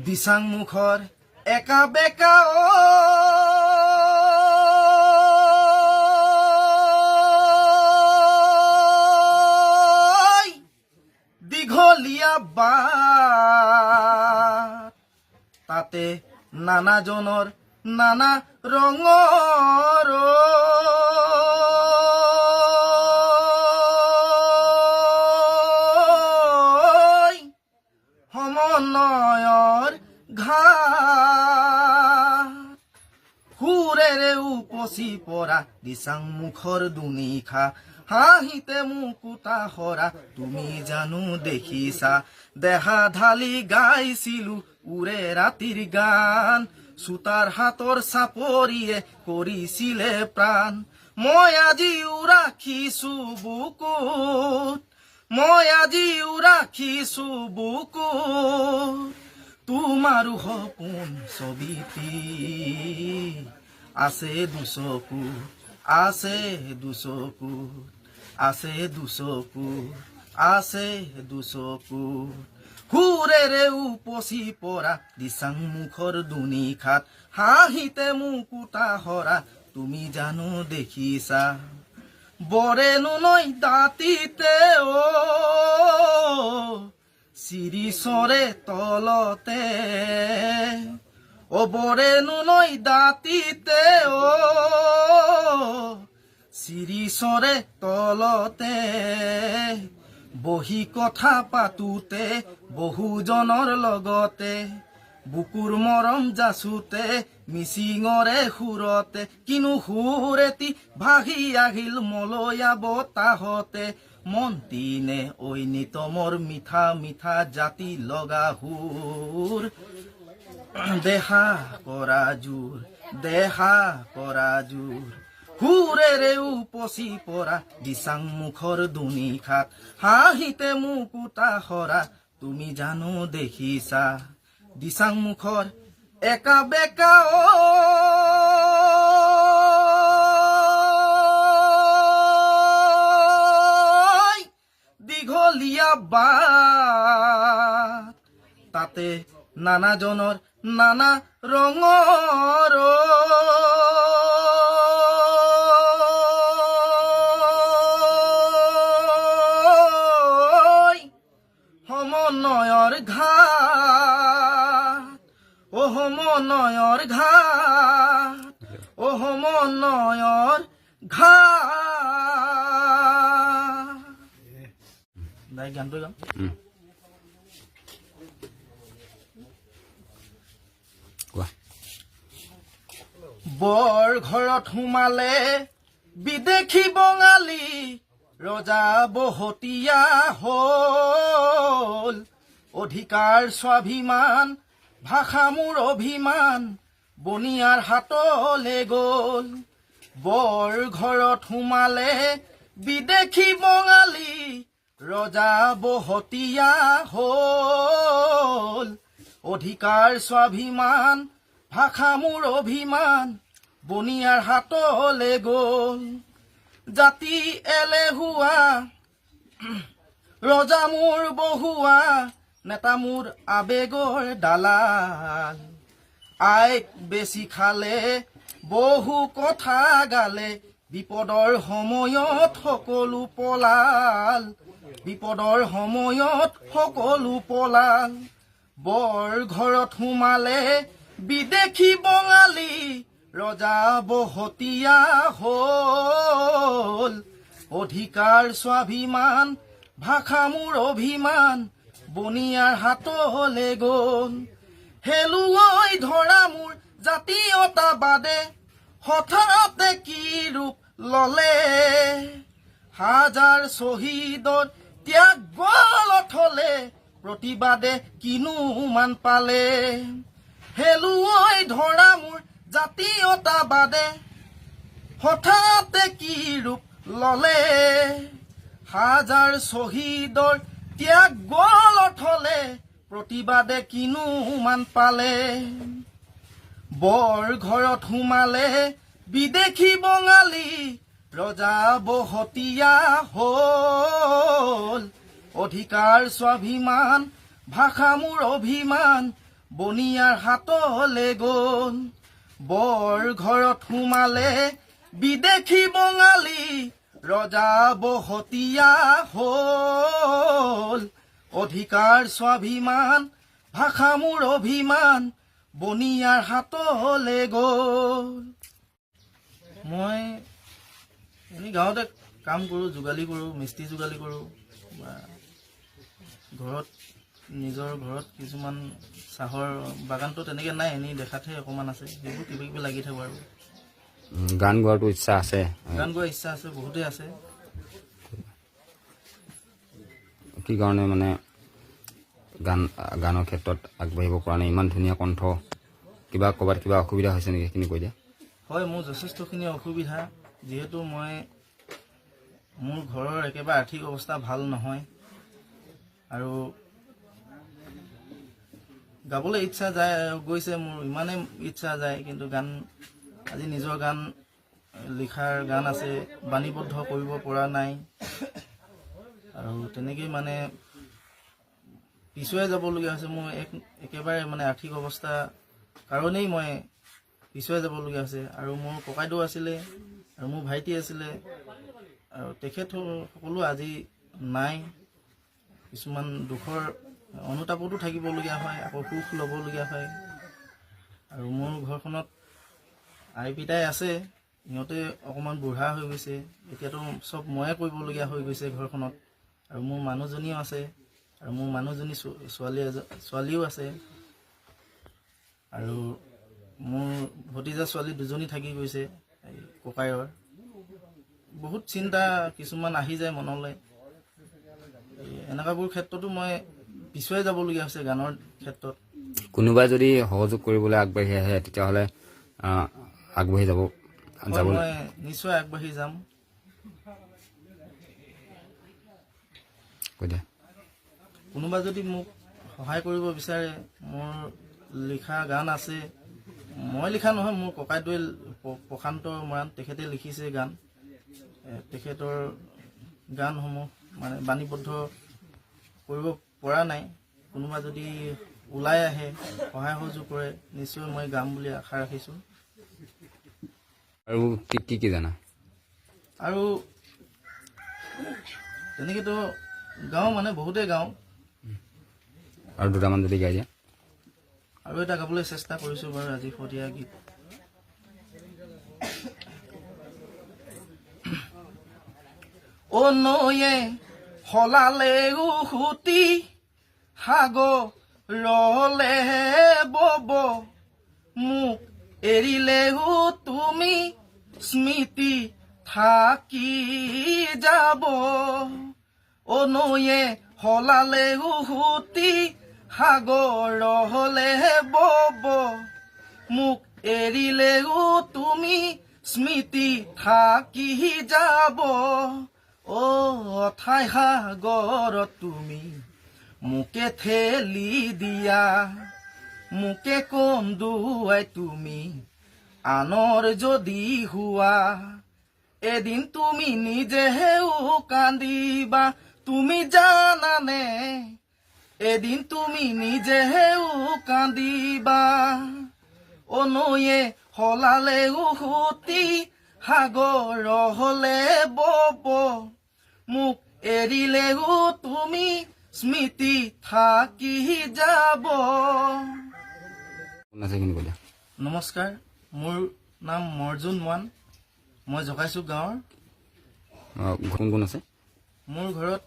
দিচাংমুখৰ একা বেকা ঐ, দীঘলীয়া বাট, তাতে নানাজনৰ নানা ৰঙৰ ঐ, সমন্বয়ৰ ঘাট। সুৰেৰে উপচি পৰা দিচাংমুখৰ দুনিশা, হাঁহিতে মুকুতা সৰা, তুমি জানো দেখিছা? দেহা ঢালি গাইছিলো উৰে ৰাতিৰ গান, চোতাৰ হাতৰ চাপৰিয়ে কৰিছিলে প্ৰাণ। মই আজিও ৰাখিছো বুকুত, মই আজিও ৰাখিছো বুকুত তোমাৰো সপোন ছবিটি। আছে দুচকু, আছে দুচকু, আছে দুচকু, আছে দুচকু। সুৰেৰে উপচি পৰা দিচাংমুখৰ দুনিশাত, হাঁহিতে মুকুতা সৰা, তুমি জানো দেখিছা? বৰেণু নৈ দাঁতিতে অ, চিৰিচৰে তলতে অ, বৰেণু নৈ দাঁতিতে অ, চিৰিচৰে তলতে বহি কথা পাতোতে বহুজনৰ লগতে, বুকুৰ মৰম যাচোতে মিচিঙৰে সুৰতে, কিনো সুৰ এটি ভাহি আহিল মলয়া বতাহতে। মন্তিনে ঐনিতমৰ মিঠা মিঠা জাতি লগা সুৰ, দেহা কৰা জোৰ, দেহা কৰা জোৰ। সুৰেৰে উপচি পৰা দিচাংমুখৰ দুনিশাত, হাঁহিতে মুকুতা সৰা, তুমি জানো দেখিছা? দিচাংমুখৰ একা বেকা ঐ, দীঘলীয়া বাট, তাতে নানাজনৰ নানা ৰঙৰ ঐ, সমন্বয়ৰ ঘাট অ, সমন্বয়ৰ ঘাট অ, সমন্বয়ৰ ঘাট। গানটো গাম। কোৱা। বৰ ঘৰত সোমালে বিদেশী বঙালী, ৰজা বহতীয়া হ'ল। অধিকাৰ, স্বাভিমান, ভাষা মোৰ অভিমান বনিয়াৰ হাতলে গ'ল। বৰ ঘৰত সোমালে বিদেশী বঙালী, ৰজা বহতীয়া হ'ল। অধিকাৰ, স্বাভিমান, ভাষা মোৰ অভিমান বনিয়াৰ হাতলে গ'ল। জাতি এলেহুৱা, ৰজা মোৰ বহুৱা, নেতা মোৰ আবেগৰ দালাল। আইক বেছি খালে, বহু কথা গালে, বিপদৰ সময়ত সকলো পলাল, বিপদৰ সময়ত সকলো পলাল। বৰ ঘৰত সোমালে বিদেশী বঙালী, ৰজা বহতীয়া হ'ল। অধিকাৰ, স্বাভিমান, ভাষা মোৰ অভিমান বনিয়াৰ হাতলে গ'ল। হেলুৱৈ ধৰা মোৰ জাতীয়তাবাদে হঠাতে কি ৰূপ ললে? হাজাৰ শ্বহীদৰ ত্যাগ গল অথলে, প্ৰতিবাদে কিনো মান পালে? হেলুৱৈ ধৰা মোৰ জাতীয়তাবাদে হঠাতে কি ৰূপ ললে? হাজাৰ শ্বহীদৰ ত্যাগ গল অথলে, প্ৰতিবাদে কিনো মান পালে? বৰ ঘৰত সোমালে বিদেশী বঙালী, ৰজা বহতীয়া হ'ল। অধিকাৰ, স্বাভিমান, ভাষা মোৰ অভিমান বনিয়াৰ হাতলে গ'ল। বৰ ঘৰত সোমালে বিদেশী বঙালী, ৰজা বহতীয়া হ'ল। অধিকাৰ, স্বাভিমান, ভাষা মোৰ অভিমান, বনিয়াৰ হাতলে গ'ল। মই এনেই গাঁৱতে কাম কৰোঁ, যোগালী কৰোঁ, মিস্ত্ৰী যোগালী কৰোঁ বা ঘৰত, নিজৰ ঘৰত কিছুমান চাহৰ বাগানটো তেনেকৈ নাই, এনেই দেখাতহে অকণমান আছে, সেইবোৰ কিবা কিবি লাগি থাকোঁ আৰু। গান গোৱাৰটো ইচ্ছা আছে? গান গোৱাৰ ইচ্ছা আছে, বহুতেই আছে। কি কাৰণে মানে গানৰ ক্ষেত্ৰত আগবাঢ়িব পৰা নাই? ইমান ধুনীয়া কণ্ঠ, কিবা ক'ৰবাত কিবা অসুবিধা হৈছে নেকি, সেইখিনি কৈ দিয়া। হয়, মোৰ যথেষ্টখিনি অসুবিধা, যিহেতু মই মোৰ ঘৰৰ একেবাৰে আৰ্থিক অৱস্থা ভাল নহয় আৰু গাবলৈ ইচ্ছা যায় গৈছে, মোৰ ইমানেই ইচ্ছা যায়, কিন্তু গান আজি নিজৰ গান লিখাৰ গান আছে, বাণীবদ্ধ কৰিব পৰা নাই আৰু তেনেকেই মানে পিছুৱাই যাবলগীয়া হৈছে। মোৰ একেবাৰে মানে আৰ্থিক অৱস্থা কাৰণেই মই পিছুৱাই যাবলগীয়া হৈছে। আৰু মোৰ ককাইদেউ আছিলে আৰু মোৰ ভাইটি আছিলে আৰু তেখেত সকলো আজি নাই। কিছুমান দুখৰ অনুতাপতো থাকিবলগীয়া হয়, আকৌ সুখ ল'বলগীয়া হয়। আৰু মোৰ ঘৰখনত আই পিতাই আছে, সিহঁতে অকণমান বুঢ়া হৈ গৈছে, এতিয়াতো চব ময়ে কৰিবলগীয়া হৈ গৈছে ঘৰখনত। আৰু মোৰ মানুহজনীও আছে আৰু মোৰ মানুহজনী ছোৱালীও আছে আৰু মোৰ ভতিজা ছোৱালী দুজনী থাকি গৈছে এই ককায়ৰ। বহুত চিন্তা কিছুমান আহি যায় মনলৈ। এই এনেকুৱাবোৰ ক্ষেত্ৰতো মই পিছুৱাই যাবলগীয়া হৈছে গানৰ ক্ষেত্ৰত। কোনোবাই যদি সহযোগ কৰিবলৈ আগবাঢ়ি আহে, তেতিয়াহ'লে আগবাঢ়ি যাব? হয়, যাব। মই নিশ্চয় আগবাঢ়ি যাম। কৈ দিয়া। কোনোবা যদি মোক সহায় কৰিব বিচাৰে, মোৰ লিখা গান আছে, মই লিখা নহয়, মোৰ ককাইদেৱে প্ৰশান্ত মৰাণ, তেখেতে লিখিছে গান। তেখেতৰ গানসমূহ মানে বাণীবদ্ধ কৰিব পৰা নাই। কোনোবা যদি ওলাই আহে, সহায় সহযোগ কৰে, নিশ্চয় মই গাম বুলি আশা ৰাখিছোঁ। আৰু কি কি কি জানা? আৰু তেনেকেতো গাওঁ, মানে বহুতেই গাওঁ। আৰু দুটামান যদি গাই দিয়া। আৰু এটা গাবলৈ চেষ্টা কৰিছোঁ বাৰু, আজি শদিয়া গীত। অ নৈয়ে সলালে সুতি, সাগৰলে বব, মোক এৰিলেও তুমি স্মৃতি থাকি যাব। অ নৈয়ে সলালে সুতি, সাগৰলে বব, মোক এৰিলেও তুমি স্মৃতি থাকি যাব। অ ঠাই সাগৰত তুমি মোকে ঠেলি দিয়া, মোকে কন্দুৱাই তুমি আনৰ যদি হোৱা, এদিন তুমি নিজেও কান্দিবা, তুমি জানানে, এদিন তুমি নিজেও কান্দিবা। অ নৈয়ে সলালে সুতি, সাগৰ হলে বব, মোক এৰিলেও তুমি স্মৃতি থাকি যাব। কোন আছে সেইখিনি কৈ দিয়া। নমস্কাৰ, মোৰ নাম মৰ্জুন মৰাণ, মই জকাইচুক গাঁৱৰ। কোন কোন আছে? মোৰ ঘৰত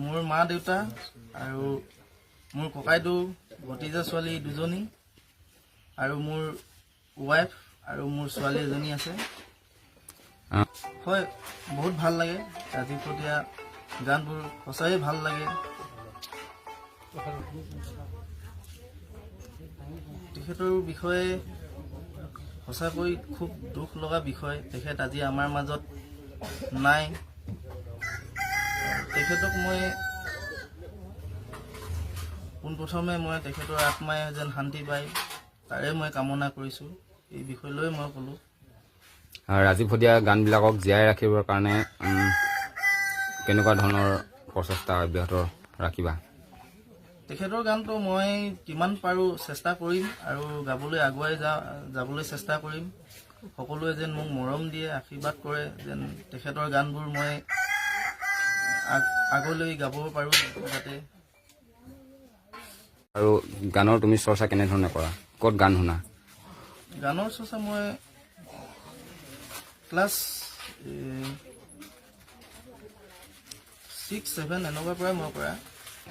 মোৰ মা দেউতা আৰু মোৰ ককাইদেউ, ভতিজা ছোৱালী দুজনী আৰু মোৰ ৱাইফ আৰু মোৰ ছোৱালী এজনী আছে। হয়, বহুত ভাল লাগে ৰাজীৱ শদিয়া গানবোৰ, সঁচাই ভাল লাগে। তেখেতৰ বিষয়ে সঁচাকৈ খুব দুখ লগা বিষয়, তেখেত আজি আমাৰ মাজত নাই। তেখেতক মই পোনপ্ৰথমে মই তেখেতৰ আত্মাই যেন শান্তি পায় তাৰে মই কামনা কৰিছোঁ, এই বিষয় লৈ মই ক'লোঁ। ৰাজীৱ শদিয়া গানবিলাকক জীয়াই ৰাখিবৰ কাৰণে কেনেকুৱা ধৰণৰ প্ৰচেষ্টা অব্যাহত ৰাখিবা? তেখেতৰ গানটো মই কিমান পাৰোঁ চেষ্টা কৰিম আৰু গাবলৈ আগুৱাই যাবলৈ চেষ্টা কৰিম। সকলোৱে যেন মোক মৰম দিয়ে, আশীৰ্বাদ কৰে, যেন তেখেতৰ গানবোৰ মই আগলৈ গাব পাৰোঁ যাতে। আৰু গানৰ তুমি চৰ্চা কেনেধৰণে কৰা, ক'ত গান শুনা? গানৰ চৰ্চা মই ক্লাছ 6 7 এনেকুৱাৰ পৰাই মই কৰা।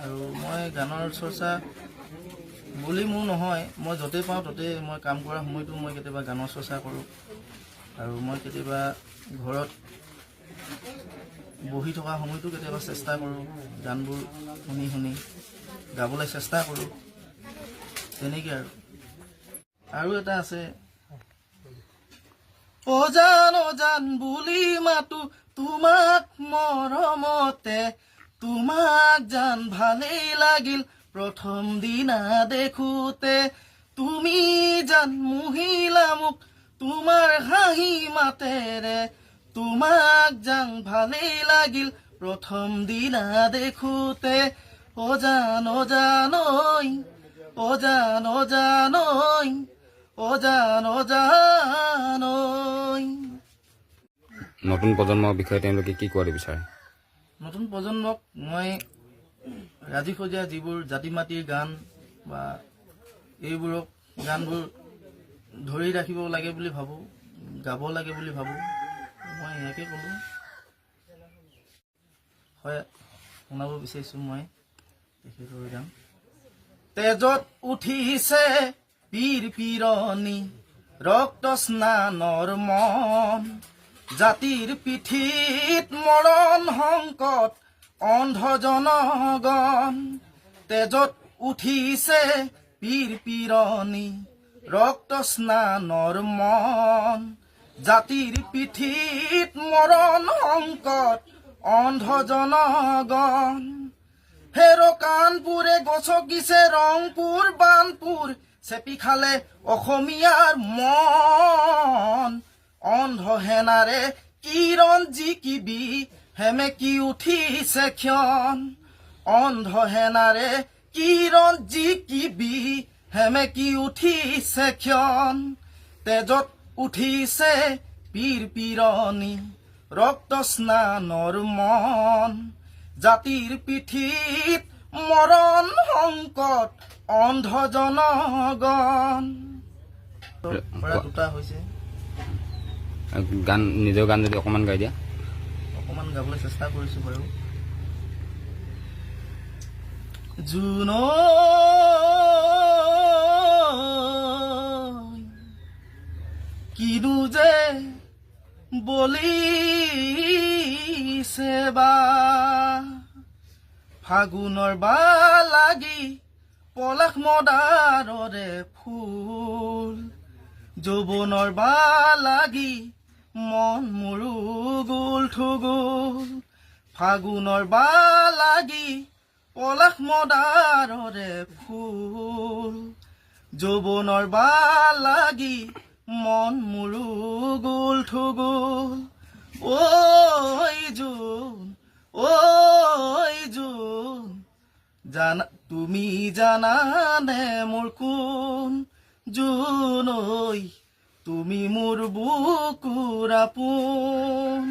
আৰু মই গানৰ চৰ্চা বুলি মোৰ নহয়, মই য'তেই পাওঁ ত'তেই মই কাম কৰাৰ সময়তো মই কেতিয়াবা গানৰ চৰ্চা কৰোঁ। আৰু মই কেতিয়াবা ঘৰত বহি থকা সময়তো কেতিয়াবা চেষ্টা কৰোঁ, গানবোৰ শুনি শুনি গাবলৈ চেষ্টা কৰোঁ, তেনেকৈ। আৰু এটা আছে, অজান অজান বুলি মাতো তোমাক মৰমতে, তোমাক জান ভালেই লাগিল প্ৰথম দিনা দেখোতে, তুমি জান মুহিলা মোক তোমাৰ হাঁহি মাতেৰে, তোমাক জান ভালেই লাগিল প্ৰথম দিনা দেখোতে, অজান অজান ঐ, অজান অজান ঐ, অজান অজান ঐ। নতুন প্ৰজন্মৰ বিষয়ে তেওঁলোকে কি কোৱাটো বিচাৰে? নতুন প্ৰজন্মক মই ৰাজীৱ শইকীয়া যিবোৰ জাতি মাটিৰ গান বা এইবোৰক গানবোৰ ধৰি ৰাখিব লাগে বুলি ভাবোঁ, গাব লাগে বুলি ভাবোঁ। মই ইয়াকে ক'লোঁ হয়, শুনাব বিচাৰিছোঁ মই তেখেতৰ গান। তেজত উঠিছে পীৰ পিৰণি, ৰক্ত স্নানৰ মন, জাতিৰ পিঠিত মৰণ সংকট অন্ধ জনগণ। তেজত উঠিছে পীৰ পিৰণি, ৰক্ত স্নানৰ মন, জাতিৰ পিঠিত মৰণ সংকট অন্ধ জনগণ। হেৰ কানপুৰে গছকিছে ৰংপুৰ বানপুৰ, চেপি খালে অসমীয়াৰ মন। অন্ধ সেনাৰে কিৰণ জিকিবি, সেমেকি উঠিছে ক্ষণ। অন্ধ সেনাৰে কিৰণ জিকিবি, সেমেকি উঠিছে ক্ষণ। তেজত উঠিছে পীৰ পিৰণি, ৰক্ত স্নানৰ মন, জাতিৰ পিঠিত মৰণ সংকট অন্ধ জনগণ। পৰা দুটা হৈছে। গান, নিজৰ গান যদি অকণমান গাই দিয়া। অকণমান গাবলৈ চেষ্টা কৰিছো বাৰু। জোন কিনো যে বলিছে বা, ফাগুনৰ বা লাগি পলাশ মদাৰৰে ফুল, যৌৱনৰ বা লাগি মন মোৰো গোল থুগুল। ফাগুনৰ বা লাগি পলাশ মদাৰৰে ফুল, যৌৱনৰ বা লাগি মন মোৰো গোল থুগুল। ঐ জোন, ঐ জোন, জানা তুমি জানানে মোৰ কোন জোন, ঐ তুমি মোৰ বুকুৰ আপোন।